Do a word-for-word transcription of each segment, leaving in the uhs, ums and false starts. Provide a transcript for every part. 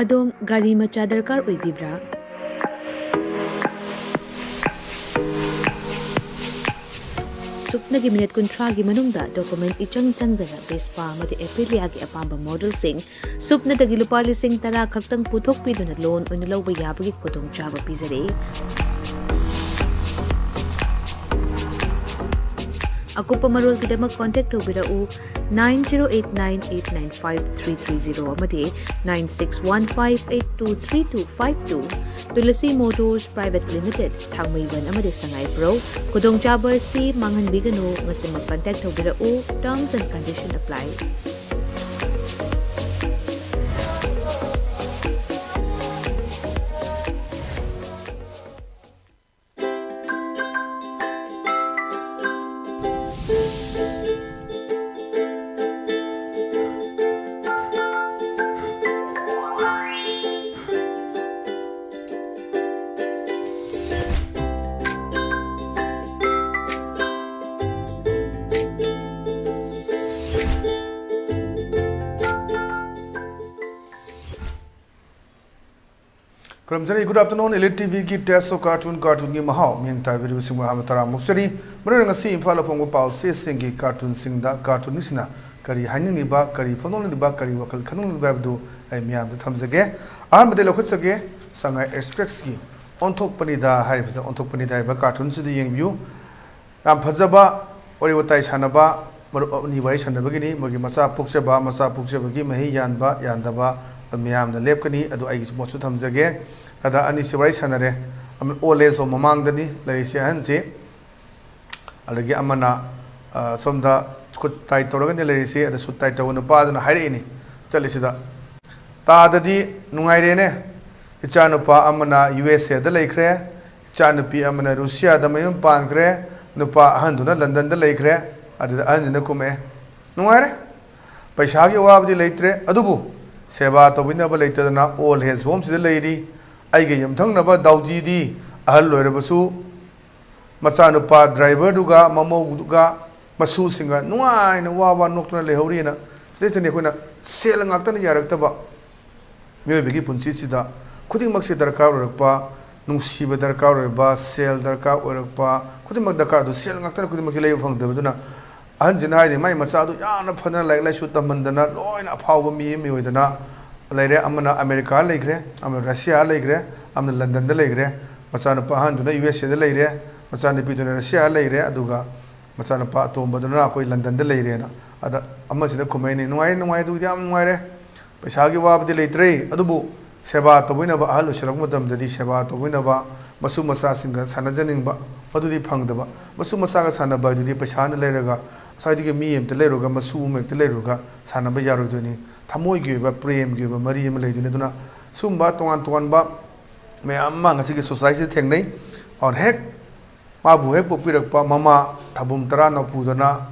ꯑꯗꯣꯝ ꯒꯥꯔꯤ ꯃꯆꯥ ꯗꯔꯀꯥꯔ ꯑꯣꯏꯕꯤꯕ꯭ꯔꯥ? ꯁꯨꯞꯅꯒꯤ ꯃꯤꯅꯤꯠ ꯀꯨꯟꯊ꯭ꯔꯥꯒꯤ ꯃꯅꯨꯡꯗ ꯗꯣꯀꯨꯃꯦꯟ ꯏꯆꯪ ꯆꯪꯗꯅ ꯚꯦꯁꯄꯥ ꯑꯃꯗꯤ ꯑꯦꯄꯤꯂꯤꯌꯥꯒꯤ ꯑꯄꯥꯝꯕ ꯃꯣꯗꯦꯜꯁꯤꯡ ꯁꯨꯞꯅꯗꯒꯤ ꯂꯨꯄꯥ ꯂꯤꯁꯤꯡ ꯇꯔꯥ ꯈꯛꯇꯪ ꯄꯨꯊꯣꯛꯄꯤꯗꯨꯅ ꯂꯣꯟ ꯑꯣꯏꯅ ꯂꯧꯕ ꯌꯥꯕꯒꯤ ꯈꯨꯗꯣꯡꯆꯥꯕ ꯄꯤꯖꯔꯤ꯫ ꯑꯀꯨꯞꯄ ꯃꯔꯣꯜꯒꯤꯗꯃꯛ ꯀꯣꯟꯇꯦꯛ ꯇꯧꯕꯤꯔꯛꯎ, nine zero eight nine eight nine five three three zero ꯑꯃꯗꯤ nine six one five eight two three two five two꯫ Tulsi motors private limited, Thangmeiband ꯑꯃꯗꯤ ꯁꯉꯥꯏꯄ꯭ꯔꯧ꯫ ꯈꯨꯗꯣꯡꯆꯥꯕ ꯑꯁꯤ ꯃꯥꯡꯍꯟꯕꯤꯒꯅꯨ꯫ ꯉꯁꯤꯃꯛ ꯀꯟꯇꯦꯛ ꯇꯧꯕꯤꯔꯛꯎ꯫ Terms and condition apply꯫ ꯈꯨꯔꯨꯝꯖꯔꯤ꯫ Good afternoon, Elite ꯇꯤꯚꯤꯒꯤ Taste of Cartoon, ꯀꯥꯔꯇꯨꯟꯒꯤ ꯃꯍꯥꯎ, ꯃꯤꯠꯌꯦꯡ ꯇꯥꯕꯤꯔꯤꯕꯁꯤꯡꯕꯨ ꯑꯍꯥꯟꯕ ꯇꯔꯥꯝꯅ ꯑꯣꯛꯆꯔꯤ꯫ ꯃꯔꯨꯑꯣꯏꯅ ꯉꯁꯤ ꯏꯝꯐꯥꯜꯗ ꯐꯣꯡꯕ ꯄꯥꯎ ꯆꯦꯁꯤꯡꯒꯤ ꯀꯥꯔꯇꯨꯟꯁꯤꯡꯗ ꯀꯥꯔꯇꯨꯟꯁꯤꯡꯅ ꯀꯔꯤ ꯍꯥꯏꯅꯤꯡꯂꯤꯕ, ꯀꯔꯤ ꯐꯣꯡꯗꯣꯛꯅꯤꯡꯂꯤꯕ, ꯀꯔꯤ ꯋꯥꯈꯜ ꯈꯟꯅꯤꯡꯂꯤꯕ ꯍꯥꯏꯕꯗꯨ ꯑꯩ ꯃꯤꯌꯥꯝꯗ ꯊꯝꯖꯒꯦ꯫ ꯑꯍꯥꯟꯕꯗ ꯂꯧꯈꯠꯆꯒꯦ, ꯁꯉꯥꯏ ꯑꯦꯛꯁꯄ꯭ꯔꯦꯁꯀꯤ ꯑꯣꯟꯊꯣꯛꯄꯅꯤꯗ ꯍꯥꯏꯔꯤꯕꯁꯤꯗ, ꯑꯣꯟꯊꯣꯛꯄꯅꯤꯗ ꯍꯥꯏꯔꯤꯕ ꯀꯥꯔꯇꯨꯟꯁꯤꯗ ꯌꯦꯡꯕꯤꯌꯨ꯫ ꯌꯥꯝ ꯐꯖꯕ ꯋꯥꯔꯤ ꯋꯥꯇꯥꯏ ꯁꯥꯟꯅꯕ, ꯃꯔꯨꯞ ꯑꯅꯤ ꯋꯥꯔꯤ ꯁꯥꯟꯅꯕꯒꯤꯅꯤ꯫ ꯃꯣꯏꯒꯤ ꯃꯆꯥ ꯄꯣꯛꯆꯕ, ꯃꯆꯥ ꯄꯣꯛꯆꯕꯒꯤ ꯃꯍꯩ ꯌꯥꯟꯕ ꯌꯥꯟꯗꯕ ꯃꯌꯥꯝꯅ ꯂꯦꯞꯀꯅꯤ꯫ ꯑꯗꯨ ꯑꯩꯒꯤꯁꯨ ꯃꯣꯠꯁꯨ ꯊꯝꯖꯒꯦ꯫ ꯑꯗ ꯑꯅꯤꯁꯤ ꯋꯥꯔꯤ ꯁꯥꯟꯅꯔꯦ꯫ ꯑꯃ old age home ꯃꯃꯥꯡꯗꯅꯤ ꯂꯩꯔꯤꯁꯦ ꯑꯍꯟꯁꯤ꯫ ꯑꯗꯒꯤ ꯑꯃꯅ, ꯑ, ꯁꯣꯝꯗ ꯈꯨꯠ ꯇꯥꯏ ꯇꯧꯔꯒꯅꯤ ꯂꯩꯔꯤꯁꯤ꯫ ꯑꯗ ꯁꯨꯠ ꯇꯥꯏ ꯇꯧꯕ ꯅꯨꯄꯥꯗꯨꯅ ꯍꯥꯏꯔꯛꯏꯅꯤ ꯆꯠꯂꯤꯁꯤꯗ, "ꯇꯥꯗꯗꯤ ꯅꯨꯡꯉꯥꯏꯔꯦꯅꯦ꯫ ꯏꯆꯥꯅꯨꯄꯥ ꯑꯃꯅ ꯌꯨ ꯑꯦꯁ ꯑꯦꯗ ꯂꯩꯈ꯭ꯔꯦ, ꯏꯆꯥꯅꯨꯄꯤ ꯑꯃꯅ ꯔꯨꯁꯤꯌꯥꯗ ꯃꯌꯨꯝ ꯄꯥꯟꯈ꯭ꯔꯦ, ꯅꯨꯄꯥ ꯑꯍꯟꯗꯨꯅ ꯂꯟꯗꯟꯗ ꯂꯩꯈ꯭ꯔꯦ꯫" ꯑꯗꯨꯗ ꯑꯍꯟꯁꯤꯅ ꯈꯨꯝꯃꯛꯑꯦ, "ꯅꯨꯡꯉꯥꯏꯔꯦ꯫ ꯄꯩꯁꯥꯒꯤ ꯑꯋꯥꯕꯗꯤ ꯂꯩꯇ꯭ꯔꯦ, ꯑꯗꯨꯕꯨ ꯁꯦꯕꯥ ꯇꯧꯕꯤꯅꯕ ꯂꯩꯇꯗꯅ old age homeꯁꯤꯗ ꯂꯩꯔꯤ꯫ ꯑꯩꯒꯤ ꯌꯨꯝꯊꯪꯅꯕ ꯗꯥꯎꯖꯤꯗꯤ ꯑꯍꯜ ꯑꯣꯏꯔꯕꯁꯨ ꯃꯆꯥꯅꯨꯄꯥ ꯗ꯭ꯔꯥꯏꯚꯔꯗꯨꯒ ꯃꯃꯧꯗꯨꯒ ꯃꯁꯨꯁꯤꯡꯒ ꯅꯨꯡꯉꯥꯏꯅ ꯋꯥ ꯋꯥ ꯅꯣꯛꯇꯨꯅ ꯂꯩꯍꯧꯔꯤꯅ ꯁꯤꯗꯩꯁꯤꯗꯅꯤ ꯑꯩꯈꯣꯏꯅ ꯁꯦꯜ ꯉꯥꯛꯇꯅ ꯌꯥꯔꯛꯇꯕ, ꯃꯤꯑꯣꯏꯕꯒꯤ ꯄꯨꯟꯁꯤꯁꯤꯗ ꯈꯨꯗꯤꯡꯃꯛꯁꯦ ꯗꯔꯀꯥꯔ ꯑꯣꯏꯔꯛꯄ, ꯅꯨꯡꯁꯤꯕ ꯗꯔꯀꯥꯔ ꯑꯣꯏꯔꯛꯄ, ꯁꯦꯜ ꯗꯔꯀꯥꯔ ꯑꯣꯏꯔꯛꯄ, ꯈꯨꯗꯤꯡꯃꯛ ꯗꯔꯀꯥꯔ꯫ ꯑꯗꯨ ꯁꯦꯜ ꯉꯥꯛꯇꯅ ꯈꯨꯗꯤꯡꯃꯛꯀꯤ ꯂꯩꯕ ꯐꯪꯗꯕꯗꯨꯅ, ꯑꯍꯟꯁꯤꯅ ꯍꯥꯏꯗꯤ ꯃꯥꯏ ꯃꯆꯥꯗꯨ ꯌꯥꯝꯅ ꯐꯖꯅ ꯂꯥꯏꯔꯤꯛ ꯂꯥꯏꯁꯨ ꯇꯝꯍꯟꯗꯅ ꯂꯣꯏꯅ ꯑꯐꯥꯎꯕ ꯃꯤ ꯑꯃ ꯑꯣꯏꯗꯅ ꯂꯩꯔꯦ꯫ ꯑꯃꯅ ꯑꯃꯦꯔꯤꯀꯥ ꯂꯩꯈ꯭ꯔꯦ, ꯑꯃꯅ ꯔꯁꯤꯌꯥ ꯂꯩꯈ꯭ꯔꯦ, ꯑꯃꯅ ꯂꯟꯗꯟꯗ ꯂꯩꯈ꯭ꯔꯦ꯫ ꯃꯆꯥꯅꯨꯄꯥ ꯑꯍꯟꯗꯨꯅ ꯌꯨ ꯑꯦꯁ ꯑꯦꯗ ꯂꯩꯔꯦ, ꯃꯆꯥꯅꯨꯄꯤꯗꯨꯅ ꯔꯁꯤꯌꯥ ꯂꯩꯔꯦ, ꯑꯗꯨꯒ ꯃꯆꯥꯅꯨꯄꯥ ꯑꯇꯣꯝꯕꯗꯨꯅ ꯑꯩꯈꯣꯏ ꯂꯟꯗꯟꯗ ꯂꯩꯔꯦꯅ꯫ ꯑꯗ ꯑꯃꯁꯤꯅ ꯈꯨꯝꯃꯛꯏꯅꯦ, "ꯅꯨꯡꯉꯥꯏꯔꯦ, ꯅꯨꯡꯉꯥꯏꯔꯦ, ꯑꯗꯨꯒꯤꯗꯤ ꯌꯥꯝ ꯅꯨꯡꯉꯥꯏꯔꯦ꯫ ꯄꯩꯁꯥꯒꯤ ꯋꯥꯕꯗꯤ ꯂꯩꯇ꯭ꯔꯦ, ꯑꯗꯨꯕꯨ ꯁꯦꯕꯥ ꯇꯧꯕꯤꯅꯕ, ꯑꯍꯜ ꯑꯣꯏꯁꯤꯜꯂꯛꯄ ꯃꯇꯝꯗꯗꯤ ꯁꯦꯕꯥ ꯇꯧꯕꯤꯅꯕ, ꯃꯁꯨ ꯃꯆꯥꯁꯤꯡꯒ ꯁꯥꯟꯅꯖꯅꯤꯡꯕ, ꯃꯗꯨꯗꯤ ꯐꯪꯗꯕ꯫ ꯃꯁꯨ ꯃꯆꯥꯒ ꯁꯥꯟꯅꯕ ꯍꯥꯏꯗꯨꯗꯤ ꯄꯩꯁꯥꯅ ꯂꯩꯔꯒ, ꯉꯁꯥꯏꯗꯒꯤ ꯃꯤ ꯑꯃꯇ ꯂꯩꯔꯨꯔꯒ, ꯃꯁꯨ ꯑꯃ ꯍꯦꯛꯇ ꯂꯩꯔꯨꯔꯒ ꯁꯥꯟꯅꯕ ꯌꯥꯔꯣꯏꯗꯣꯏꯅꯤ꯫ ꯊꯃꯣꯏꯒꯤ ꯑꯣꯏꯕ, ꯄ꯭ꯔꯦꯝꯒꯤ ꯑꯣꯏꯕ ꯃꯔꯤ ꯑꯃ ꯂꯩꯗꯣꯏꯅꯤ"꯫ ꯑꯗꯨꯅ ꯁꯨꯝꯕ ꯇꯣꯉꯥꯟ ꯇꯣꯉꯥꯟꯕ ꯃꯌꯥꯝ ꯑꯃ ꯉꯁꯤꯒꯤ ꯁꯣꯁꯥꯏꯇꯤꯗ ꯊꯦꯡꯅꯩ꯫ ꯑꯗꯨꯅ ꯍꯦꯛ ꯃꯥꯕꯨ ꯍꯦꯛ ꯄꯣꯛꯄꯤꯔꯛꯄ ꯃꯃꯥ ꯊꯥꯕꯨꯝ ꯇꯔꯥꯅ ꯄꯨꯗꯅ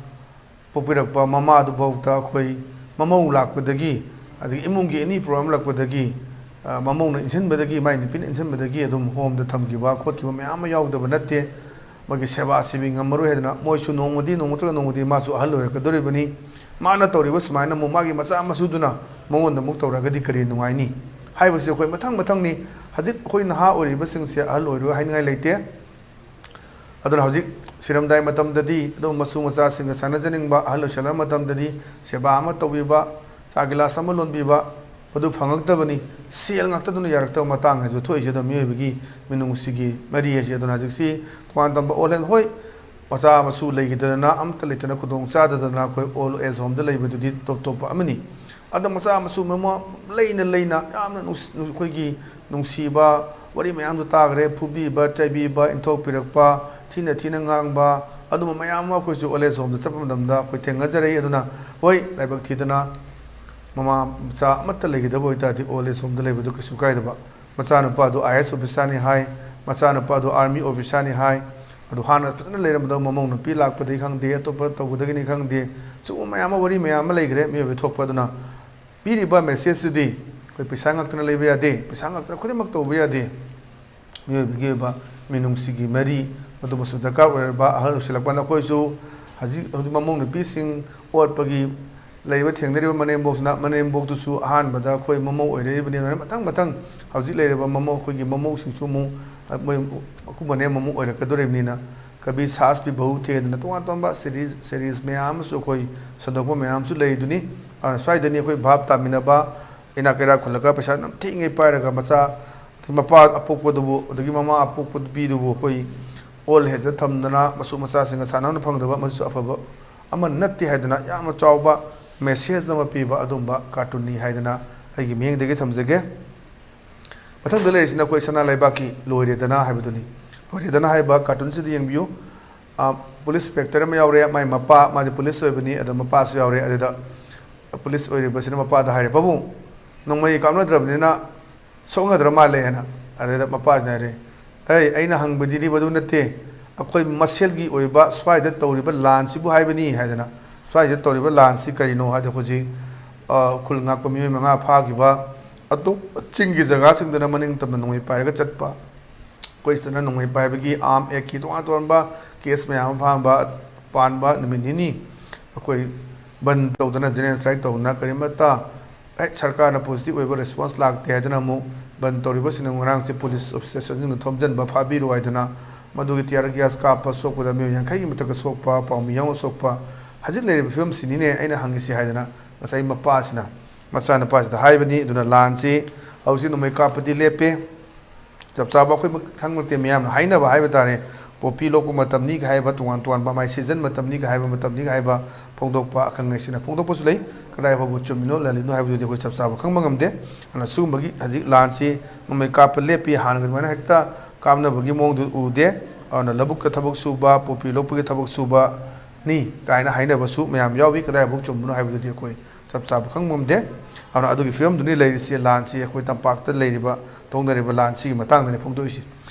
ꯄꯣꯛꯄꯤꯔꯛꯄ ꯃꯃꯥ ꯑꯗꯨꯐꯥꯎꯗ ꯑꯩꯈꯣꯏ ꯃꯃꯧ ꯂꯥꯛꯄꯗꯒꯤ, ꯑꯗꯒꯤ ꯏꯃꯨꯡꯒꯤ ꯑꯦꯅꯤ ꯄ꯭ꯔꯣꯕ꯭ꯂꯦꯝ ꯂꯥꯛꯄꯗꯒꯤ, ꯑ, ꯃꯃꯧꯅ ꯏꯟꯁꯤꯟꯕꯗꯒꯤ, ꯃꯥꯏ ꯅꯨꯄꯤꯅ ꯏꯟꯁꯤꯟꯕꯗꯒꯤ ꯑꯗꯨꯝ ꯍꯣꯝꯗ ꯊꯝꯈꯤꯕ ꯈꯣꯠꯈꯤꯕ ꯃꯌꯥꯝ ꯑꯃ ꯌꯥꯎꯗꯕ ꯅꯠꯇꯦ꯫ ꯃꯣꯏꯒꯤ ꯁꯦꯕꯥ ꯁꯤꯕꯤ ꯉꯝꯃꯔꯣꯏ ꯍꯥꯏꯗꯅ ꯃꯣꯏꯁꯨ ꯅꯣꯡꯃꯗꯤ, ꯅꯣꯡꯃ ꯅꯠꯇ꯭ꯔꯒ ꯅꯣꯡꯃꯗꯤ ꯃꯥꯁꯨ ꯑꯍꯜ ꯑꯣꯏꯔꯛꯀꯗꯧꯔꯤꯕꯅꯤ꯫ ꯃꯥꯅ ꯇꯧꯔꯤꯕ ꯁꯨꯃꯥꯏꯅ ꯑꯃꯨꯛ ꯃꯥꯒꯤ ꯃꯆꯥ ꯃꯁꯨꯗꯨꯅ ꯃꯉꯣꯟꯗ ꯑꯃꯨꯛ ꯇꯧꯔꯒꯗꯤ ꯀꯔꯤ ꯅꯨꯡꯉꯥꯏꯅꯤ ꯍꯥꯏꯕꯁꯤ ꯑꯩꯈꯣꯏ ꯃꯊꯪ ꯃꯊꯪꯅꯤ꯫ ꯍꯧꯖꯤꯛ ꯑꯩꯈꯣꯏ ꯅꯍꯥ ꯑꯣꯏꯔꯤꯕꯁꯤꯡꯁꯦ ꯑꯍꯜ ꯑꯣꯏꯔꯣꯏ ꯍꯥꯏꯅꯤꯡꯉꯥꯏ ꯂꯩꯇꯦ꯫ ꯑꯗꯨꯅ ꯍꯧꯖꯤꯛ ꯁꯤꯔꯝꯗꯥꯏ ꯃꯇꯝꯗꯗꯤ ꯑꯗꯨꯝ ꯃꯁꯨ ꯃꯆꯥꯁꯤꯡꯒ ꯁꯥꯟꯅꯖꯅꯤꯡꯕ, ꯑꯍꯜ ꯑꯣꯏꯁꯜꯂꯕ ꯃꯇꯝꯗꯗꯤ ꯁꯦꯕꯥ ꯑꯃ ꯇꯧꯕꯤꯕ, ꯆꯥ ꯒꯤꯂꯥꯁ ꯑꯃ ꯂꯣꯟꯕꯤꯕ, ꯃꯗꯨ ꯐꯪꯉꯛꯇꯕꯅꯤ꯫ ꯁꯦꯜ ꯉꯥꯛꯇꯗꯨꯅ ꯌꯥꯔꯛꯇꯕ ꯃꯇꯥꯡ ꯍꯥꯏꯁꯨ ꯊꯣꯛꯏꯁꯦ꯫ ꯑꯗꯨꯝ ꯃꯤꯑꯣꯏꯕꯒꯤ ꯃꯤꯅꯨꯡꯁꯤꯒꯤ ꯃꯔꯤ ꯍꯥꯏꯁꯦ꯫ ꯑꯗꯨꯅ ꯍꯧꯖꯤꯛꯁꯤ ꯇꯣꯉꯥꯟ ꯇꯝꯕ ꯑꯣꯜꯍꯟ-, ꯍꯣꯏ, ꯃꯆꯥ ꯃꯁꯨ ꯂꯩꯈꯤꯗꯗꯅ, ꯑꯝꯇ ꯂꯩꯇꯅ, ꯈꯨꯗꯣꯡ ꯆꯥꯗꯗꯅ ꯑꯩꯈꯣꯏ ꯑꯣꯜ ꯑꯦꯖ ꯍꯣꯝꯗ ꯂꯩꯕꯗꯨꯗꯤ ꯇꯣꯞ ꯇꯣꯞꯄ ꯑꯃꯅꯤ꯫ ꯑꯗ ꯃꯆꯥ ꯃꯁꯨ ꯃꯃꯥ ꯂꯩꯅ ꯂꯩꯅ ꯌꯥꯝꯅ ꯅꯨꯡꯁꯤ-, ꯑꯩꯈꯣꯏꯒꯤ ꯅꯨꯡꯁꯤꯕ ꯋꯥꯔꯤ ꯃꯌꯥꯝꯗꯨ ꯇꯥꯈ꯭ꯔꯦ꯫ ꯐꯨꯕꯤꯕ, ꯆꯩꯕꯤꯕ, ꯏꯟꯊꯣꯛꯄꯤꯔꯛꯄ, ꯊꯤꯅ ꯊꯤꯅ ꯉꯥꯡꯕ, ꯑꯗꯨꯝꯕ ꯃꯌꯥꯝ ꯑꯃ ꯑꯩꯈꯣꯏꯁꯨ ꯑꯣꯜ ꯑꯦꯖ ꯍꯣꯝꯗ ꯆꯠꯄ ꯃꯇꯝꯗ ꯑꯩꯈꯣꯏ ꯊꯦꯡꯅꯖꯔꯛꯏ꯫ ꯑꯗꯨꯅ ꯍꯣꯏ, ꯂꯥꯏꯕꯛ ꯊꯤꯗꯅ ꯃꯃꯥ ꯃꯆꯥ ꯑꯃꯠꯇ ꯂꯩꯈꯤꯗꯕ ꯑꯣꯏꯇꯥꯔꯗꯤ ꯑꯣꯜ ꯑꯦꯖ ꯍꯣꯝꯗ ꯂꯩꯕꯗꯨ ꯀꯩꯁꯨ ꯀꯥꯏꯗꯕ꯫ ꯃꯆꯥꯅꯨꯄꯥꯗꯨ ꯑꯥꯏ ꯑꯦꯁ ꯑꯣꯐꯤꯁꯥꯔꯅꯤ ꯍꯥꯏ, ꯃꯆꯥꯅꯨꯄꯥꯗꯨ ꯑꯥꯔꯃꯤ ꯑꯣꯐꯤꯁꯥꯔꯅꯤ ꯍꯥꯏ, ꯑꯗꯨ ꯍꯥꯟꯅ ꯐꯖꯅ ꯂꯩꯔꯝꯕꯗ ꯃꯃꯧ ꯅꯨꯄꯤ ꯂꯥꯛꯄꯗꯒꯤ ꯈꯪꯗꯦ, ꯑꯇꯣꯞꯄ ꯇꯧꯕꯗꯒꯤꯅꯤ ꯈꯪꯗꯦ, ꯁꯤꯒꯨꯝꯕ ꯃꯌꯥꯝ ꯑꯃ, ꯋꯥꯔꯤ ꯃꯌꯥꯝ ꯑꯃ ꯂꯩꯈ꯭ꯔꯦ ꯃꯤꯑꯣꯏꯕ ꯊꯣꯛꯄ꯫ ꯑꯗꯨꯅ ꯄꯤꯔꯤꯕ ꯃꯦꯁꯦꯖꯁꯤꯗꯤ ꯑꯩꯈꯣꯏ ꯄꯩꯁꯥ ꯉꯥꯛꯇꯅ ꯂꯩꯕ ꯌꯥꯗꯦ, ꯄꯩꯁꯥ ꯉꯥꯛꯇꯅ ꯈꯨꯗꯤꯡꯃꯛ ꯇꯧꯕ ꯌꯥꯗꯦ꯫ ꯃꯤꯑꯣꯏꯕꯒꯤ ꯑꯣꯏꯕ ꯃꯤꯅꯨꯡꯁꯤꯒꯤ ꯃꯔꯤ ꯃꯗꯨꯃꯁꯨ ꯗꯔꯀꯥꯔ ꯑꯣꯏꯔꯕ꯫ ꯑꯍꯜ ꯑꯣꯏꯁꯤꯜꯂꯛꯄ ꯀꯥꯟꯗ ꯑꯩꯈꯣꯏꯁꯨ ꯍꯧꯖꯤꯛ, ꯍꯧꯖꯤꯛ ꯃꯃꯧ ꯅꯨꯄꯤꯁꯤꯡ ꯑꯣꯠꯄꯒꯤ ꯂꯩꯕ ꯊꯦꯡꯅꯔꯤꯕ ꯃꯅꯦꯝꯕꯣꯛꯁꯤꯅ, ꯃꯅꯦꯝꯕꯣꯛꯇꯨꯁꯨ ꯑꯍꯥꯟꯕꯗ ꯑꯩꯈꯣꯏ ꯃꯃꯧ ꯑꯣꯏꯔꯛꯏꯕꯅꯤ, ꯑꯗꯨꯅ ꯃꯊꯪ ꯃꯊꯪ ꯍꯧꯖꯤꯛ ꯂꯩꯔꯤꯕ ꯃꯃꯧ, ꯑꯩꯈꯣꯏꯒꯤ ꯃꯃꯧꯁꯤꯡꯁꯨ ꯑꯃꯨꯛ, ꯑ, ꯃꯣꯏ ꯑꯀꯨꯝꯕꯅꯦ ꯃꯃꯧ ꯑꯣꯏꯔꯛꯀꯗꯣꯔꯤꯕꯅꯤꯅ, ꯀꯕꯤ ꯁꯥꯁ ꯄꯤ ꯕꯍꯨ ꯊꯦꯡꯗꯅ ꯇꯣꯉꯥꯟ ꯇꯣꯉꯥꯟꯕ ꯁꯦꯔꯤꯁ, ꯁꯦꯔꯤꯁ ꯃꯌꯥꯝ ꯑꯃꯁꯨ ꯑꯩꯈꯣꯏ ꯁꯟꯗꯣꯛꯄ ꯃꯌꯥꯝ ꯑꯃꯁꯨ ꯂꯩꯗꯨꯅꯤ꯫ ꯑꯗꯨꯅ ꯁ꯭ꯋꯥꯏꯗꯅꯤ ꯑꯩꯈꯣꯏ ꯚꯥꯞ ꯇꯥꯃꯤꯟꯅꯕ, ꯏꯅꯥꯛ ꯀꯩꯔꯥꯛ ꯈꯨꯜꯂꯒ ꯄꯩꯁꯥ ꯅꯝꯊꯤꯉꯩ ꯄꯥꯏꯔꯒ ꯃꯆꯥ, ꯑꯗꯒꯤ ꯃꯄꯥ ꯑꯄꯣꯛꯄꯗꯨꯕꯨ, ꯑꯗꯒꯤ ꯃꯃꯥ ꯑꯄꯣꯛꯄ ꯅꯨꯄꯤꯗꯨꯕꯨ ꯑꯩꯈꯣꯏ ꯑꯣꯜ ꯑꯦꯖꯇ ꯊꯝꯗꯅ ꯃꯁꯨ ꯃꯆꯥꯁꯤꯡꯒ ꯁꯥꯟꯅꯍꯟꯕ ꯐꯪꯗꯕ, ꯃꯁꯤꯁꯨ ꯑꯐꯕ ꯑꯃ ꯅꯠꯇꯦ ꯍꯥꯏꯗꯅ ꯌꯥꯝꯅ ꯆꯥꯎꯕ ꯃꯦꯁꯦꯖ ꯑꯃ ꯄꯤꯕ ꯑꯗꯨꯝꯕ ꯀꯥꯔꯇꯨꯟꯅꯤ ꯍꯥꯏꯗꯅ ꯑꯩꯒꯤ ꯃꯤꯠꯌꯦꯡꯗꯒꯤ ꯊꯝꯖꯒꯦ꯫ ꯃꯊꯪꯗ ꯂꯩꯔꯤꯁꯤꯅ ꯑꯩꯈꯣꯏ ꯁꯅꯥ ꯂꯩꯕꯥꯛꯀꯤ ꯂꯣꯏꯔꯦꯗꯅ ꯍꯥꯏꯕꯗꯨꯅꯤ꯫ ꯂꯣꯏꯔꯦꯗꯅ ꯍꯥꯏꯕ ꯀꯥꯔꯇꯨꯟꯁꯤꯗ ꯌꯦꯡꯕꯤꯌꯨ꯫ ꯑ, ꯄꯨꯂꯤꯁ ꯏꯟꯁꯄꯦꯛꯇꯔ ꯑꯃ ꯌꯥꯎꯔꯦ, ꯃꯥꯏ ꯃꯄꯥ, ꯃꯥꯁꯦ ꯄꯨꯂꯤꯁ ꯑꯣꯏꯕꯅꯤ, ꯑꯗꯣ ꯃꯄꯥꯁꯨ ꯌꯥꯎꯔꯦ꯫ ꯑꯗꯨꯗ ꯄꯨꯂꯤꯁ ꯑꯣꯏꯔꯤꯕꯁꯤꯅ ꯃꯄꯥꯗ ꯍꯥꯏꯔꯦ, "ꯄꯥꯕꯨꯡ, ꯅꯣꯡꯃꯩ ꯀꯥꯞꯅꯗ꯭ꯔꯕꯅꯤꯅ ꯁꯣꯛꯅꯗ꯭ꯔ ꯃꯥꯜꯂꯦ" ꯍꯥꯏꯅ꯫ ꯑꯗꯨꯗ ꯃꯄꯥꯁꯤꯅ ꯍꯥꯏꯔꯦ, "ꯑꯩ, ꯑꯩꯅ ꯍꯪꯕꯗꯨꯗꯤ ꯃꯗꯨ ꯅꯠꯇꯦ, ꯑꯩꯈꯣꯏ ꯃꯁꯦꯜꯒꯤ ꯑꯣꯏꯕ ꯁ꯭ꯋꯥꯏꯗ ꯇꯧꯔꯤꯕ ꯂꯥꯟꯁꯤꯕꯨ ꯍꯥꯏꯕꯅꯤ" ꯍꯥꯏꯗꯅ꯫ "ꯁ꯭ꯋꯥꯏꯗ ꯇꯧꯔꯤꯕ ꯂꯥꯟꯁꯤ ꯀꯔꯤꯅꯣ?" ꯍꯥꯏꯗꯤ ꯍꯧꯖꯤꯛ, ꯑ, ꯈꯨꯜ ꯉꯥꯛꯄ ꯃꯤꯑꯣꯏ ꯃꯉꯥ ꯐꯥꯈꯤꯕ, ꯑꯇꯣꯞꯄ ꯆꯤꯡꯒꯤ ꯖꯒꯥꯁꯤꯡꯗꯅ ꯃꯅꯤꯡ ꯇꯝꯅ ꯅꯣꯡꯃꯩ ꯄꯥꯏꯔꯒ ꯆꯠꯄ, ꯑꯩꯈꯣꯏ ꯁꯤꯗꯅ ꯅꯣꯡꯃꯩ ꯄꯥꯏꯕꯒꯤ ꯑꯥꯔꯝ ꯑꯦꯛꯀꯤ ꯇꯣꯉꯥꯟ ꯇꯣꯉꯥꯟꯕ ꯀꯦꯁ ꯃꯌꯥꯝ ꯑꯃ ꯐꯥꯍꯟꯕ, ꯄꯥꯟꯕ ꯅꯨꯃꯤꯠ ꯅꯤꯅꯤ ꯑꯩꯈꯣꯏ ꯕꯟ ꯇꯧꯗꯅ, ꯖꯦꯅꯔꯦꯜ ꯁ꯭ꯇ꯭ꯔꯥꯏꯛ ꯇꯧꯗꯅ, ꯀꯔꯤꯃꯠꯇ ꯍꯦꯛ ꯁꯔꯀꯥꯔꯅ ꯄꯣꯖꯤꯇꯤꯚ ꯑꯣꯏꯕ ꯔꯦꯁꯄꯣꯟꯁ ꯂꯥꯛꯇꯦ ꯍꯥꯏꯗꯅ ꯑꯃꯨꯛ ꯕꯟ ꯇꯧꯔꯤꯕꯁꯤꯡꯅ ꯉꯔꯥꯡꯁꯦ ꯄꯨꯂꯤꯁ ꯑꯣꯐꯤꯁꯔꯁꯤꯡꯅ ꯊꯣꯝꯖꯤꯟꯕ, ꯐꯥꯕꯤꯔꯨ ꯍꯥꯏꯗꯅ, ꯃꯗꯨꯒꯤ ꯇꯤꯌꯥꯔ ꯒ꯭ꯌꯥꯁ ꯀꯥꯞꯄ, ꯁꯣꯛꯄꯗ ꯃꯤꯑꯣꯏ ꯌꯥꯡꯈꯩꯒꯤ ꯃꯊꯛꯇ ꯁꯣꯛꯄ, ꯄꯥꯎꯃꯤ ꯌꯥꯎꯅ ꯁꯣꯛꯄ, ꯍꯧꯖꯤꯛ ꯂꯩꯔꯤꯕ ꯐꯤꯕꯝꯁꯤꯅꯤꯅꯦ ꯑꯩꯅ ꯍꯪꯉꯤꯁꯤ ꯍꯥꯏꯗꯅ ꯉꯁꯥꯏ ꯃꯄꯥꯁꯤꯅ ꯃꯆꯥꯅꯨꯄꯥꯁꯤꯗ ꯍꯥꯏꯕꯅꯤ꯫ ꯑꯗꯨꯅ ꯂꯥꯟꯁꯤ ꯍꯧꯖꯤꯛ ꯅꯣꯡꯃꯩ ꯀꯥꯞꯄꯗꯤ ꯂꯦꯞꯄꯦ꯫ ꯆꯞ ꯆꯥꯕ ꯑꯩꯈꯣꯏ ꯈꯪꯕ ꯅꯠꯇꯦ, ꯃꯌꯥꯝꯅ ꯍꯥꯏꯅꯕ ꯍꯥꯏꯕ ꯇꯥꯔꯦ꯫ ꯄꯣꯄꯤ ꯂꯣꯛꯄ ꯃꯇꯝꯅꯤꯒ ꯍꯥꯏꯕ, ꯇꯣꯉꯥꯟ ꯇꯣꯉꯥꯟꯕ ꯃꯥꯏ ꯁꯤꯖꯟ ꯃꯇꯝꯅꯤꯒ ꯍꯥꯏꯕ, ꯃꯇꯝꯅꯤꯒ ꯍꯥꯏꯕ ꯐꯣꯡꯗꯣꯛꯄ ꯑꯈꯪ ꯑꯍꯩꯁꯤꯡꯅ ꯐꯣꯡꯗꯣꯛꯄꯁꯨ ꯂꯩ꯫ ꯀꯗꯥꯏ ꯐꯥꯎꯕ ꯆꯨꯝꯃꯤꯅꯣ ꯂꯥꯜꯂꯤꯅꯣ ꯍꯥꯏꯕꯗꯨꯗꯤ ꯑꯩꯈꯣꯏ ꯆꯞ ꯆꯥꯕ ꯈꯪꯕ ꯉꯝꯗꯦ꯫ ꯑꯗꯨꯅ ꯁꯤꯒꯨꯝꯕꯒꯤ ꯍꯧꯖꯤꯛ ꯂꯥꯟꯁꯤ ꯅꯣꯡꯃꯩ ꯀꯥꯞꯄ ꯂꯦꯞꯄꯤ, ꯍꯥꯟꯅꯒꯤ ꯑꯗꯨꯃꯥꯏꯅ ꯍꯦꯛꯇ ꯀꯥꯞꯅꯕꯒꯤ ꯃꯑꯣꯡꯗꯨ ꯎꯗꯦ꯫ ꯑꯗꯨꯅ ꯂꯧꯕꯨꯛꯇ ꯊꯕꯛ ꯁꯨꯕ, ꯄꯣꯄꯤ ꯂꯣꯛꯄꯒꯤ ꯊꯕꯛ ꯁꯨꯕꯅꯤ ꯀꯥꯏꯅ ꯍꯥꯏꯅꯕꯁꯨ ꯃꯌꯥꯝ ꯌꯥꯎꯏ꯫ ꯀꯗꯥꯏ ꯐꯥꯎ ꯆꯨꯝꯕꯅꯣ ꯍꯥꯏꯕꯗꯨꯗꯤ ꯑꯩꯈꯣꯏ ꯆꯞ ꯆꯥꯕ ꯈꯪꯕ ꯉꯝꯗꯦ꯫ ꯑꯗꯨꯅ ꯑꯗꯨꯒꯤ ꯐꯤꯕꯝꯗꯨꯅꯤ ꯂꯩꯔꯤꯁꯤ꯫ ꯂꯥꯟꯁꯤ ꯑꯩꯈꯣꯏ ꯇꯝꯄꯥꯛꯇ ꯂꯩꯔꯤꯕ, ꯊꯣꯛꯅꯔꯤꯕ ꯂꯥꯟꯁꯤꯒꯤ ꯃꯇꯥꯡꯗꯅꯤ ꯐꯣꯡꯗꯣꯛꯏꯁꯤ꯫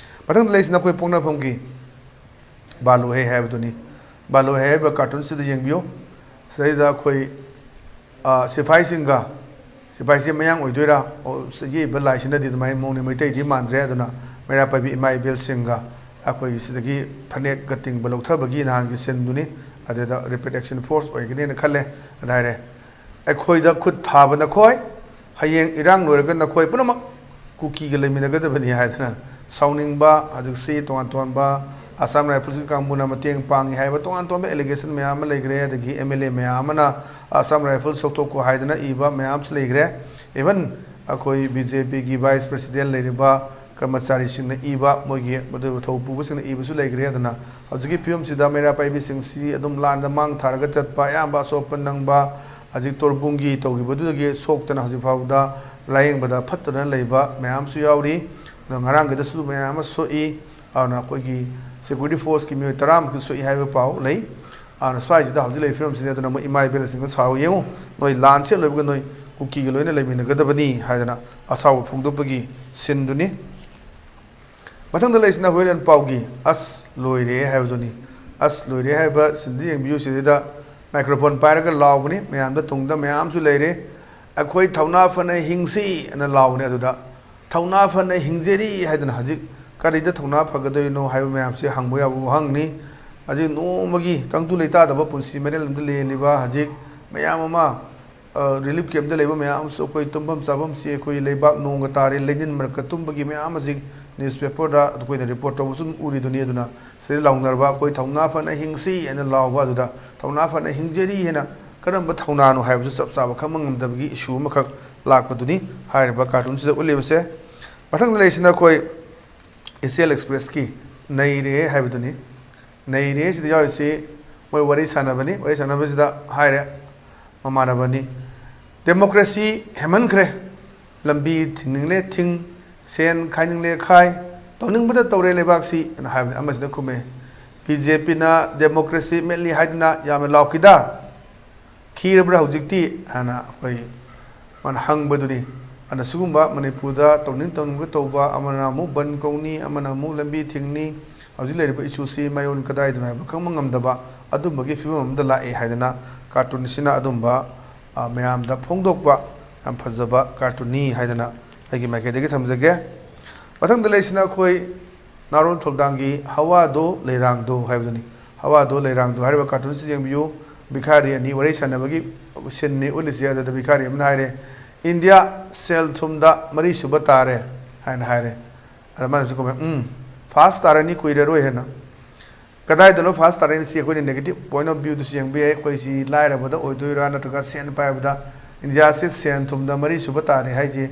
ꯃꯊꯪꯗ ꯂꯩꯔꯤꯁꯤꯅ ꯑꯩꯈꯣꯏ ꯄꯣꯛꯅꯐꯝꯒꯤ ꯕꯥꯂꯣꯍꯦ ꯍꯥꯏꯕꯗꯨꯅꯤ꯫ ꯕꯥꯂꯣꯍꯦ ꯍꯥꯏꯕ ꯀꯥꯔꯇꯨꯟꯁꯤꯗ ꯌꯦꯡꯕꯤꯌꯨ꯫ ꯁꯤꯗꯩꯗ ꯑꯩꯈꯣꯏ, ꯑ, ꯁꯤꯐꯥꯏꯁꯤꯡꯒ, ꯁꯤꯐꯥꯏꯁꯤ ꯃꯌꯥꯡ ꯑꯣꯏꯗꯣꯏꯔꯥ? ꯑꯣ, ꯁꯤ ꯌꯦꯛꯏꯕ ꯂꯥꯏꯁꯤꯅꯗꯤ ꯑꯗꯨꯃꯥꯏꯅ ꯃꯑꯣꯡꯅꯤ, ꯃꯩꯇꯩꯗꯤ ꯃꯥꯟꯗ꯭ꯔꯦ꯫ ꯑꯗꯨꯅ ꯃꯩꯔꯥ ꯄꯥꯏꯕꯤ ꯏꯃꯥ ꯏꯕꯦꯜꯁꯤꯡꯒ ꯑꯩꯈꯣꯏꯒꯤ ꯁꯤꯗꯒꯤ ꯐꯅꯦꯛꯀ ꯇꯤꯡꯕ ꯂꯧꯊꯕꯒꯤ ꯅꯍꯥꯟꯒꯤ ꯁꯤꯟꯗꯨꯅꯤ꯫ ꯑꯗꯨꯗ ꯔꯦꯄꯤꯗ ꯑꯦꯛꯁꯟ ꯐꯣꯔꯁ ꯑꯣꯏꯒꯅꯦꯅ ꯈꯜꯂꯦ꯫ ꯑꯗ ꯍꯥꯏꯔꯦ, ꯑꯩꯈꯣꯏꯗ ꯈꯨꯠ ꯊꯥꯕ ꯅꯈꯣꯏ, ꯍꯌꯦꯡ ꯏꯔꯥꯡ ꯂꯣꯏꯔꯒ ꯅꯈꯣꯏ ꯄꯨꯝꯅꯃꯛ ꯀꯨꯀꯤꯒ ꯂꯩꯃꯤꯟꯅꯒꯗꯕꯅꯤ ꯍꯥꯏꯗꯅ ꯁꯥꯎꯅꯤꯡꯕ, ꯍꯧꯖꯤꯛꯁꯤ ꯇꯣꯉꯥꯟ ꯇꯣꯉꯥꯟꯕ ꯑꯁꯥꯝ ꯔꯥꯏꯐꯜꯁꯀꯤ ꯀꯥꯡꯕꯨꯅ ꯃꯇꯦꯡ ꯄꯥꯡꯉꯤ ꯍꯥꯏꯕ ꯇꯣꯉꯥꯟ ꯇꯣꯉꯥꯟꯕ allegation ꯃꯌꯥꯝ ꯑꯃ ꯂꯩꯈ꯭ꯔꯦ꯫ ꯑꯗꯒꯤ M L A ꯃꯌꯥꯝ ꯑꯃꯅ ꯑꯁꯥꯝ ꯔꯥꯏꯐꯜꯁ ꯂꯧꯊꯣꯛꯈꯣ ꯍꯥꯏꯗꯅ ꯏꯕ ꯃꯌꯥꯝꯁꯨ ꯂꯩꯈ꯭ꯔꯦ꯫ Even ꯑꯩꯈꯣꯏ B J P ꯒꯤ vice president ꯂꯩꯔꯤꯕ ꯀꯔꯃꯆꯥꯔꯤꯁꯤꯡꯅ ꯏꯕ, ꯃꯣꯏꯒꯤ ꯃꯗꯨ ꯊꯧ ꯄꯨꯕꯁꯤꯡꯅ ꯏꯕꯁꯨ ꯂꯩꯈ꯭ꯔꯦ꯫ ꯑꯗꯨꯅ ꯍꯧꯖꯤꯛꯀꯤ ꯐꯤꯕꯝꯁꯤꯗ ꯃꯩꯔꯥ ꯄꯥꯏꯕꯤꯁꯤꯡꯁꯤ ꯑꯗꯨꯝ ꯂꯥꯟꯗ ꯃꯥꯡ ꯊꯥꯔꯒ ꯆꯠꯄ, ꯑꯌꯥꯝꯕ ꯑꯁꯣꯛ ꯑꯄꯟ ꯅꯪꯕ, ꯍꯧꯖꯤꯛ ꯇꯣꯔꯕꯨꯡꯒꯤ ꯇꯧꯈꯤꯕꯗꯨꯗꯒꯤ ꯁꯣꯛꯇꯅ ꯍꯧꯖꯤꯛ ꯐꯥꯎꯕꯗ ꯂꯥꯌꯦꯡꯕꯗ ꯐꯠꯇꯗꯅ ꯂꯩꯕ ꯃꯌꯥꯝꯁꯨ ꯌꯥꯎꯔꯤ꯫ ꯑꯗꯣ ꯉꯔꯥꯡꯒꯤꯗꯁꯨ ꯃꯌꯥꯝ ꯑꯃ ꯁꯣꯛꯏ꯫ ꯑꯗꯨꯅ ꯑꯩꯈꯣꯏꯒꯤ security force ꯀꯤ ꯃꯤꯑꯣꯏ ꯇꯔꯥꯃꯨꯛꯀꯤ ꯁꯣꯛꯏ ꯍꯥꯏꯕ ꯄꯥꯎ ꯂꯩ꯫ ꯑꯗꯨꯅ ꯁ꯭ꯋꯥꯏꯁꯤꯗ ꯍꯧꯖꯤꯛ ꯂꯩꯔꯤꯕ ꯐꯤꯕꯝꯁꯤꯗ ꯑꯗꯨꯅ ꯃꯣꯏ ꯏꯃꯥ ꯏꯕꯦꯜꯁꯤꯡꯅ ꯁꯥꯎ ꯌꯦꯡꯉꯨ, ꯅꯣꯏ ꯂꯥꯟ ꯁꯦ ꯂꯣꯏꯕꯒ ꯅꯣꯏ ꯀꯨꯀꯤꯒ ꯂꯣꯏꯅ ꯂꯩꯃꯤꯟꯅꯒꯗꯕꯅꯤ ꯍꯥꯏꯗꯅ ꯑꯁꯥꯎꯕ ꯐꯣꯡꯗꯣꯛꯄꯒꯤ ꯁꯤꯟꯗꯨꯅꯤ꯫ ꯃꯊꯪꯗ ꯂꯩꯔꯤꯁꯤꯅ ꯍꯨꯏꯂꯦꯟ ꯄꯥꯎꯒꯤ "ꯑꯁ ꯂꯣꯏꯔꯦ" ꯍꯥꯏꯕꯗꯨꯅꯤ꯫ "ꯑꯁ ꯂꯣꯏꯔꯦ" ꯍꯥꯏꯕ ꯁꯤꯟꯗꯨ ꯌꯦꯡꯕꯤꯌꯨ꯫ ꯁꯤꯗꯩꯗ microphone ꯄꯥꯏꯔꯒ ꯂꯥꯎꯕꯅꯤ, ꯃꯌꯥꯝꯗ ꯇꯨꯡꯗ ꯃꯌꯥꯝꯁꯨ ꯂꯩꯔꯦ꯫ "ꯑꯩꯈꯣꯏ ꯊꯧꯅꯥ ꯐꯅ ꯍꯤꯡꯁꯤ" ꯑꯅ ꯂꯥꯎꯕꯅꯤ꯫ ꯑꯗꯨꯗ "ꯊꯧꯅꯥ ꯐꯅ ꯍꯤꯡꯖꯔꯤ" ꯍꯥꯏꯗꯅ ꯍꯧꯖꯤꯛ ꯀꯔꯤꯗ ꯊꯧꯅꯥ ꯐꯒꯗꯣꯏꯅꯣ ꯍꯥꯏꯕ ꯃꯌꯥꯝꯁꯤ ꯍꯪꯕ ꯌꯥꯕ ꯋꯥꯍꯪꯅꯤ꯫ ꯍꯧꯖꯤꯛ ꯅꯣꯡꯃꯒꯤ ꯇꯪꯗꯨ ꯂꯩꯇꯥꯗꯕ ꯄꯨꯟꯁꯤ ꯃꯔꯦꯜ ꯑꯃꯗ ꯂꯦꯜꯂꯤꯕ ꯍꯧꯖꯤꯛ ꯃꯌꯥꯝ ꯑꯃ ꯑ, relief camp ꯇ ꯂꯩꯕ ꯃꯌꯥꯝ ꯑꯃꯁꯨ ꯑꯩꯈꯣꯏ ꯇꯨꯝꯐꯝ ꯆꯥꯐꯝꯁꯤ ꯑꯩꯈꯣꯏ ꯂꯩꯕꯥꯛ ꯅꯣꯡꯒ ꯇꯥꯔꯦ, ꯂꯩꯅꯤꯟ ꯃꯔꯛꯇ ꯇꯨꯝꯕꯒꯤ ꯃꯌꯥꯝ ꯑꯁꯤ newspaper ꯗ ꯑꯩꯈꯣꯏꯅ report ꯇꯧꯕꯁꯨ ꯑꯗꯨꯝ ꯎꯔꯤꯗꯨꯅꯤ꯫ ꯑꯗꯨꯅ ꯁꯤꯗ ꯂꯥꯎꯅꯔꯕ "ꯑꯩꯈꯣꯏ ꯊꯧꯅꯥ ꯐꯅ ꯍꯤꯡꯁꯤ" ꯍꯥꯏꯅ ꯂꯥꯎꯕ ꯑꯗꯨꯗ "ꯊꯧꯅꯥ ꯐꯅ ꯍꯤꯡꯖꯔꯤ" ꯍꯥꯏꯅ ꯀꯔꯝꯕ ꯊꯧꯅꯥꯅꯣ ꯍꯥꯏꯕꯁꯨ ꯆꯞ ꯆꯥꯕ ꯈꯪꯕ ꯉꯝꯗꯕꯒꯤ issue ꯑꯃꯈꯛ ꯂꯥꯛꯄꯗꯨꯅꯤ ꯍꯥꯏꯔꯤꯕ cartoon ꯁꯤꯗ ꯎꯠꯂꯤꯕꯁꯦ꯫ ꯃꯊꯪꯗ ꯂꯩꯔꯤꯁꯤꯅ ꯑꯩꯈꯣꯏ H L Express ꯀꯤ "ꯅꯩꯔꯦ" ꯍꯥꯏꯕꯗꯨꯅꯤ꯫ "ꯅꯩꯔꯦ" ꯁꯤꯗ ꯌꯥꯎꯔꯤꯁꯤ ꯃꯣꯏ ꯋꯥꯔꯤ ꯁꯥꯟꯅꯕꯅꯤ꯫ ꯋꯥꯔꯤ ꯁꯥꯟꯅꯕꯁꯤꯗ ꯍꯥꯏꯔꯦ ꯃꯃꯥꯟꯅꯕꯅꯤ, "Democracy ꯍꯦꯟꯃꯟꯈ꯭ꯔꯦ, ꯂꯝꯕꯤ ꯊꯤꯡꯅꯤꯡꯂꯦ ꯊꯤꯡ, ꯁꯦꯟ ꯈꯥꯏꯅꯤꯡꯂꯦ ꯈꯥꯏ, ꯇꯧꯅꯤꯡꯕꯗ ꯇꯧꯔꯦ ꯂꯩꯕꯥꯛꯁꯤ" ꯑꯅ ꯍꯥꯏꯕꯅꯤ꯫ ꯑꯃꯁꯤꯅ ꯈꯨꯝꯃꯦ, "B J P ꯅ democracy ꯃꯦꯠꯂꯤ ꯍꯥꯏꯗꯨꯅ ꯌꯥꯝꯅ ꯂꯥꯎꯈꯤꯗ, ꯈꯤꯔꯕ꯭ꯔꯥ ꯍꯧꯖꯤꯛꯇꯤ?" ꯍꯥꯏꯅ ꯑꯩꯈꯣꯏ ꯃꯥꯅ ꯍꯪꯕꯗꯨꯅꯤ꯫ ꯑꯗꯨꯅ ꯁꯤꯒꯨꯝꯕ ꯃꯅꯤꯄꯨꯔꯗ ꯇꯧꯅꯤꯡ ꯇꯧꯅꯤꯡꯕ ꯇꯧꯕ, ꯑꯃꯅ ꯑꯃꯨꯛ ꯕꯟ ꯀꯧꯅꯤ, ꯑꯃꯅ ꯑꯃꯨꯛ ꯂꯝꯕꯤ ꯊꯤꯡꯅꯤ, ꯍꯧꯖꯤꯛ ꯂꯩꯔꯤꯕ issue ꯁꯤ ꯃꯥꯏꯑꯣꯟ ꯀꯗꯥꯏꯗꯅꯣ ꯍꯥꯏꯕ ꯈꯪꯕ ꯉꯝꯗꯕ ꯑꯗꯨꯝꯕꯒꯤ ꯐꯤꯕꯝ ꯑꯃꯗ ꯂꯥꯛꯑꯦ ꯍꯥꯏꯗꯅ cartoon ꯁꯤꯅ ꯑꯗꯨꯝꯕ, ꯑ, ꯃꯌꯥꯝꯗ ꯐꯣꯡꯗꯣꯛꯄ ꯌꯥꯝ ꯐꯖꯕ cartoon ꯅꯤ ꯍꯥꯏꯗꯅ ꯑꯩꯒꯤ ꯃꯥꯏꯀꯩꯗꯒꯤ ꯊꯝꯖꯒꯦ꯫ ꯃꯊꯪꯗ ꯂꯩꯔꯤꯁꯤꯅ ꯑꯩꯈꯣꯏ ꯅꯥꯔꯣꯟ ꯊꯧꯗꯥꯡꯒꯤ "ꯍꯋꯥꯗꯣ ꯂꯩꯔꯥꯡꯗꯣ" ꯍꯥꯏꯕꯗꯨꯅꯤ꯫ "ꯍꯋꯥꯗꯣ ꯂꯩꯔꯥꯡꯗꯣ" ꯍꯥꯏꯔꯤꯕ cartoon ꯁꯤ ꯌꯦꯡꯕꯤꯌꯨ꯫ ꯚꯤꯈꯥꯔꯤ ꯑꯅꯤ ꯋꯥꯔꯤ ꯁꯥꯟꯅꯕꯒꯤ ꯁꯤꯟꯅꯤ ꯎꯠꯂꯤꯁꯦ꯫ ꯑꯗꯨꯗ ꯚꯤꯈꯥꯔꯤ ꯑꯃꯅ ꯍꯥꯏꯔꯦ, "ꯏꯟꯗꯤꯌꯥ ꯁꯦꯜ ꯊꯨꯝꯗ ꯃꯔꯤ ꯁꯨꯕ ꯇꯥꯔꯦ" ꯍꯥꯏꯅ ꯍꯥꯏꯔꯦ꯫ ꯑꯗ ꯃꯥꯅꯁꯨ ꯈꯨꯝꯃꯦ, "ꯎꯝ, ꯐꯥꯁ ꯇꯥꯔꯅꯤ, ꯀꯨꯏꯔꯔꯣꯏ" ꯍꯥꯏꯅ꯫ ꯀꯗꯥꯏꯗꯅꯣ ꯐꯥꯁ ꯇꯥꯔꯛꯏꯁꯤ? ꯑꯩꯈꯣꯏꯅ negative point of viewꯗꯁꯨ ꯌꯦꯡꯕ ꯌꯥꯏ꯫ ꯑꯩꯈꯣꯏꯁꯤ ꯂꯥꯏꯔꯕꯗ ꯑꯣꯏꯗꯣꯏꯔꯥ, ꯅꯠꯇ꯭ꯔꯒ ꯁꯦꯟ ꯄꯥꯏꯕꯗ? ꯏꯟꯗꯤꯌꯥꯁꯤ ꯁꯦꯟ ꯊꯨꯝꯗ ꯃꯔꯤ ꯁꯨꯕ ꯇꯥꯔꯦ ꯍꯥꯏꯁꯦ,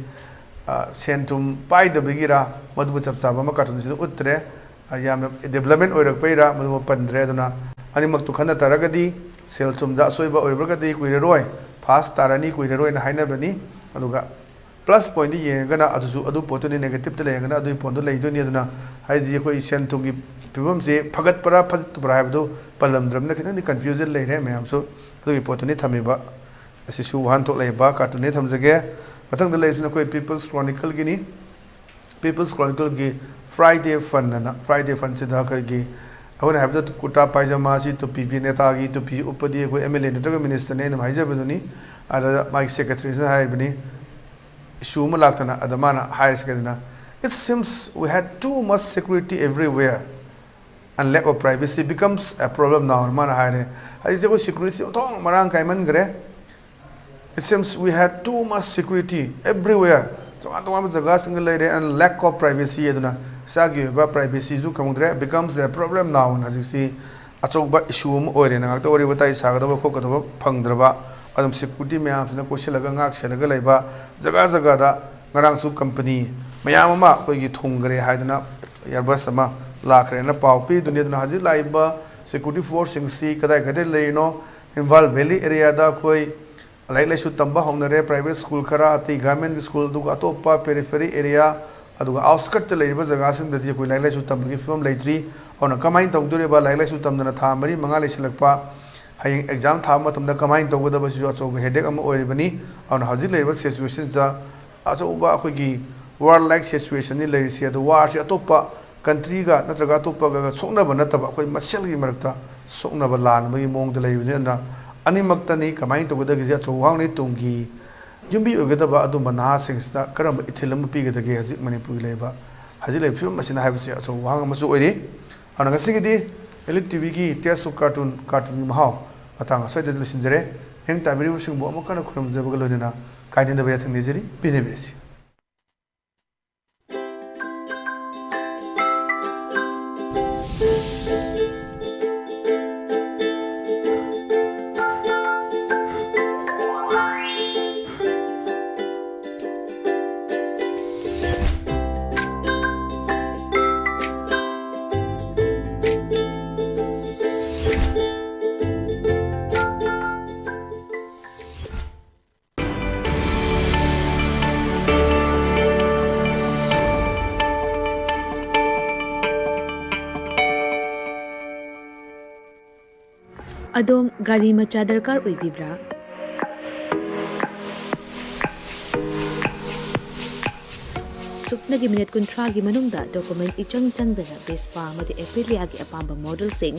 ꯑ, ꯁꯦꯟ ꯊꯨꯝ ꯄꯥꯏꯗꯕꯒꯤꯔꯥ, ꯃꯗꯨꯕꯨ ꯆꯞ ꯆꯥꯕ ꯑꯃ ꯀꯥꯔꯇꯨꯟꯁꯤꯗ ꯎꯠꯇ꯭ꯔꯦ꯫ ꯑ, ꯌꯥꯝꯅ development ꯑꯣꯏꯔꯛꯄꯩꯔꯥ, ꯃꯗꯨꯃ ꯄꯟꯗ꯭ꯔꯦ꯫ ꯑꯗꯨꯅ ꯑꯅꯤꯃꯛꯇꯨ ꯈꯟꯅ ꯇꯥꯔꯒꯗꯤ, ꯁꯦꯜ ꯊꯨꯝꯗ ꯑꯁꯣꯏꯕ ꯑꯣꯏꯔꯨꯔꯒꯗꯤ ꯀꯨꯏꯔꯔꯣꯏ, ꯐꯥꯁ ꯇꯥꯔꯅꯤ, ꯀꯨꯏꯔꯔꯣꯏꯅ ꯍꯥꯏꯅꯕꯅꯤ꯫ ꯑꯗꯨꯒ plus pointꯗ ꯌꯦꯡꯉꯒꯅ ꯑꯗꯨꯁꯨ, ꯑꯗꯨ ꯄꯣꯠꯇꯨꯅꯤ, negativeꯇ ꯂꯩꯔꯒꯅ ꯑꯗꯨꯒꯤ ꯄꯣꯠꯇꯨ ꯂꯩꯗꯣꯏꯅꯤ꯫ ꯑꯗꯨꯅ ꯍꯥꯏꯁꯤ ꯑꯩꯈꯣꯏ ꯁꯦꯟ ꯊꯨꯝꯒꯤ ꯐꯤꯕꯝꯁꯦ ꯐꯒꯠꯄ꯭ꯔꯥ ꯐꯠꯇꯕ꯭ꯔꯥ ꯍꯥꯏꯕꯗꯨ ꯄꯜꯂꯝꯗ꯭ꯔꯕꯅꯤꯅ ꯈꯤꯇꯪꯗꯤ confusion ꯂꯩꯔꯦ ꯃꯌꯥꯝꯁꯨ꯫ ꯑꯗꯨꯒꯤ ꯄꯣꯠꯇꯨꯅꯤ ꯊꯝꯃꯤꯕ꯫ ꯑꯁꯤꯁꯨ ꯋꯥꯍꯟꯊꯣꯛ ꯂꯩꯕ ꯀꯥꯔꯇꯨꯟꯅꯤ, ꯊꯝꯖꯒꯦ꯫ ꯃꯊꯪꯗ ꯂꯩꯔꯤꯁꯤꯅ ꯑꯩꯈꯣꯏ People's Chronicleꯒꯤꯅꯤ꯫ People's Chronicleꯒꯤ Friday Fun ꯑꯅ, Friday Funꯁꯤꯗ ꯑꯩꯈꯣꯏꯒꯤ, ꯑꯩꯈꯣꯏꯅ ꯍꯥꯏꯕꯗ ꯀꯨꯔꯇꯥ ꯄꯥꯏꯖꯃꯥꯁꯤ, ꯇꯨꯄꯤ, ꯅꯦꯇꯥꯒꯤ ꯇꯨꯄꯤ ꯎꯞꯄꯗꯤ ꯑꯩꯈꯣꯏ M L A ꯅꯠꯇ꯭ꯔꯒ ministerꯅꯦ ꯑꯩꯅ ꯍꯥꯏꯖꯕꯗꯨꯅꯤ꯫ ꯑꯗ ꯃꯥꯒꯤ secretaryꯁꯤꯅ ꯍꯥꯏꯔꯤꯕꯅꯤ, issue ꯑꯃ ꯂꯥꯛꯇꯅ, ꯑꯗ ꯃꯥꯅ ꯍꯥꯏꯔꯤꯁꯤ ꯀꯩꯅꯣꯅ, "It seems we had too much security everywhere and lack of privacy becomes a problem now" ꯃꯥꯅ ꯍꯥꯏꯔꯦ꯫ ꯍꯧꯖꯤꯛꯁꯦ ꯑꯩꯈꯣꯏ securityꯁꯤ ꯑꯣꯟꯊꯣꯛꯅ ꯃꯔꯥꯡ ꯀꯥꯏꯃꯟꯈ꯭ꯔꯦ꯫ "It seems we had too much security everywhere." ꯇꯣꯉꯥꯟ ꯇꯣꯉꯥꯟꯕ ꯖꯒꯥꯁꯤꯡꯗ ꯂꯩꯔꯦ, and lack of privacy, ꯑꯗꯨꯅ ꯏꯁꯥꯒꯤ ꯑꯣꯏꯕ privacyꯁꯨ ꯈꯪꯗ꯭ꯔꯦ, becomes a problem now꯫ ꯍꯧꯖꯤꯛꯁꯤ ꯑꯆꯧꯕ issue ꯑꯃ ꯑꯣꯏꯔꯦꯅ, ꯉꯥꯛꯇ ꯋꯥꯔꯤ ꯋꯥꯇꯥꯏ ꯁꯥꯒꯗꯕ ꯈꯣꯠꯀꯗꯕ ꯐꯪꯗ꯭ꯔꯕ, ꯑꯗꯨꯝ security ꯃꯌꯥꯝꯁꯤꯅ ꯀꯣꯏꯁꯤꯜꯂꯒ ꯉꯥꯛ ꯁꯦꯜꯂꯒ ꯂꯩꯕ ꯖꯒꯥ ꯖꯒꯥꯗ꯫ ꯉꯔꯥꯡꯁꯨ company ꯃꯌꯥꯝ ꯑꯃ ꯑꯩꯈꯣꯏꯒꯤ ꯊꯨꯡꯈ꯭ꯔꯦ ꯍꯥꯏꯗꯅ Airbus ꯑꯃ ꯂꯥꯛꯈ꯭ꯔꯦꯅ ꯄꯥꯎ ꯄꯤꯗꯨꯅꯤ꯫ ꯑꯗꯨꯅ ꯍꯧꯖꯤꯛ ꯂꯥꯛꯏꯕ security forceꯁꯤꯡꯁꯤ ꯀꯗꯥꯏ ꯀꯗꯥꯏ ꯂꯩꯔꯤꯅꯣ? ꯏꯝꯐꯥꯜ valley areaꯗ ꯑꯩꯈꯣꯏ ꯂꯥꯏꯔꯤꯛ ꯂꯥꯏꯁꯨ ꯇꯝꯕ ꯍꯧꯅꯔꯦ, private school ꯈꯔ, ꯑꯇꯩ governmentꯀꯤ school, ꯑꯗꯨꯒ ꯑꯇꯣꯞꯄ periphery area, ꯑꯗꯨꯒ outskirtꯇ ꯂꯩꯔꯤꯕ ꯖꯒꯥꯁꯤꯡꯗꯗꯤ ꯑꯩꯈꯣꯏ ꯂꯥꯏꯔꯤꯛ ꯂꯥꯏꯁꯨ ꯇꯝꯕꯒꯤ ꯐꯤꯕꯝ ꯂꯩꯇ꯭ꯔꯤ꯫ ꯑꯗꯨꯅ ꯀꯃꯥꯏꯅ ꯇꯧꯗꯣꯔꯤꯕ? ꯂꯥꯏꯔꯤꯛ ꯂꯥꯏꯁꯨ ꯇꯝꯗꯅ ꯊꯥ ꯃꯔꯤ ꯃꯉꯥ ꯂꯩꯁꯤꯜꯂꯛꯄ, ꯍꯌꯦꯡ exam ꯊꯥꯕ ꯃꯇꯝꯗ ꯀꯃꯥꯏꯅ ꯇꯧꯒꯗꯕꯁꯤꯁꯨ ꯑꯆꯧꯕ headache ꯑꯃ ꯑꯣꯏꯔꯤꯕꯅꯤ꯫ ꯑꯗꯨꯅ ꯍꯧꯖꯤꯛ ꯂꯩꯔꯤꯕ situationꯁꯤꯗ ꯑꯆꯧꯕ ꯑꯩꯈꯣꯏꯒꯤ war like situationꯅꯤ ꯂꯩꯔꯤꯁꯤ꯫ ꯑꯗꯨ warꯁꯤ ꯑꯇꯣꯞꯄ countryꯒ ꯅꯠꯇ꯭ꯔꯒ ꯑꯇꯣꯞꯄꯒ ꯁꯣꯛꯅꯕ ꯅꯠꯇꯕ, ꯑꯩꯈꯣꯏ ꯃꯁꯦꯜꯒꯤ ꯃꯔꯛꯇ ꯁꯣꯛꯅꯕ ꯂꯥꯟ ꯑꯃꯒꯤ ꯃꯑꯣꯡꯗ ꯂꯩꯕꯅꯤ꯫ ꯑꯗꯨꯅ ꯑꯅꯤꯃꯛꯇꯅꯤ ꯀꯃꯥꯏꯅ ꯇꯧꯒꯗꯒꯦꯁꯦ ꯑꯆꯧꯕ ꯋꯥꯍꯪꯅꯤ꯫ ꯇꯨꯡꯒꯤ ꯌꯨꯝꯕꯤ ꯑꯣꯏꯒꯗꯕ ꯑꯗꯨꯝꯕ ꯅꯍꯥꯁꯤꯡꯁꯤꯗ ꯀꯔꯝꯕ ꯏꯊꯤꯜ ꯑꯃ ꯄꯤꯒꯗꯒꯦ ꯍꯧꯖꯤꯛ ꯃꯅꯤꯄꯨꯔꯒꯤ ꯂꯩꯕ, ꯍꯧꯖꯤꯛ ꯂꯩꯕ ꯐꯤꯕꯝ ꯑꯁꯤꯅ ꯍꯥꯏꯕꯁꯤ ꯑꯆꯧꯕ ꯋꯥꯍꯪ ꯑꯃꯁꯨ ꯑꯣꯏꯔꯤ꯫ ꯑꯗꯨꯅ ꯉꯁꯤꯒꯤꯗꯤ Elite TVꯒꯤ Taste of Cartoon, ꯀꯥꯔꯇꯨꯟꯒꯤ ꯃꯍꯥꯎ ꯃꯇꯥꯡ ꯑꯁ꯭ꯋꯥꯏꯗ ꯂꯣꯏꯁꯤꯟꯖꯔꯦ꯫ ꯍꯦꯡ ꯇꯥꯕꯤꯔꯤꯕꯁꯤꯡꯕꯨ ꯑꯃꯨꯛ ꯍꯟꯅ ꯈꯨꯔꯨꯝꯖꯕꯒ ꯂꯣꯏꯅꯅ ꯀꯥꯏꯅꯗꯕ ꯌꯥꯊꯪ ꯅꯤꯖꯔꯤ꯫ ꯄꯦꯟꯅꯕꯤꯔꯁꯤ꯫ ꯑꯗꯣꯝ ꯒꯥꯔꯤ ꯃꯆꯥ ꯗꯔꯀꯥꯔ ꯑꯣꯏꯕꯤꯕ꯭ꯔꯥ? ꯁꯨꯞꯅꯒꯤ ꯃꯤꯅꯤꯠ ꯀꯨꯟꯊ꯭ꯔꯥꯒꯤ ꯃꯅꯨꯡꯗ ꯗꯣꯀꯨꯃꯦꯟ ꯏꯆꯪ ꯆꯪꯗꯅ ꯚꯦꯁꯄꯥ ꯑꯃꯗꯤ ꯑꯦꯄꯤꯂꯤꯌꯥꯒꯤ ꯑꯄꯥꯝꯕ ꯃꯣꯗꯦꯜꯁꯤꯡ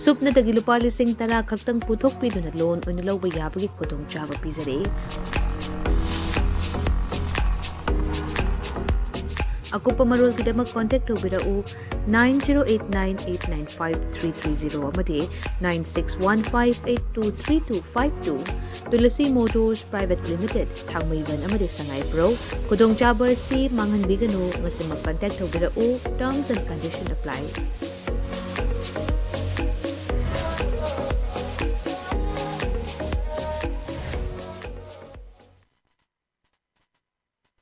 ꯁꯨꯞꯅꯗꯒꯤ ꯂꯨꯄꯥ ꯂꯤꯁꯤꯡ ꯇꯔꯥ ꯈꯛꯇꯪ ꯄꯨꯊꯣꯛꯄꯤꯗꯨꯅ ꯂꯣꯟ ꯑꯣꯏꯅ ꯂꯧꯕ ꯌꯥꯕꯒꯤ ꯈꯨꯗꯣꯡꯆꯥꯕ ꯄꯤꯖꯔꯤ꯫ ꯑꯀꯨꯞꯄ ꯃꯔꯣꯜꯒꯤꯗꯃꯛ ꯀꯣꯟꯇꯦꯛ ꯇꯧꯕꯤꯔꯛꯎ, nine zero eight nine eight nine five three three zero ꯑꯃꯗꯤ nine six one five eight two three two five two꯫ Tulsi motors private limited, Thangmeiband ꯑꯃꯗꯤ ꯁꯉꯥꯏꯄ꯭ꯔꯧ꯫ ꯈꯨꯗꯣꯡꯆꯥꯕ ꯑꯁꯤ ꯃꯥꯡꯍꯟꯕꯤꯒꯅꯨ, ꯉꯁꯤꯃꯛ ꯀꯟꯇꯦꯛ ꯇꯧꯕꯤꯔꯛꯎ꯫ Terms and condition apply꯫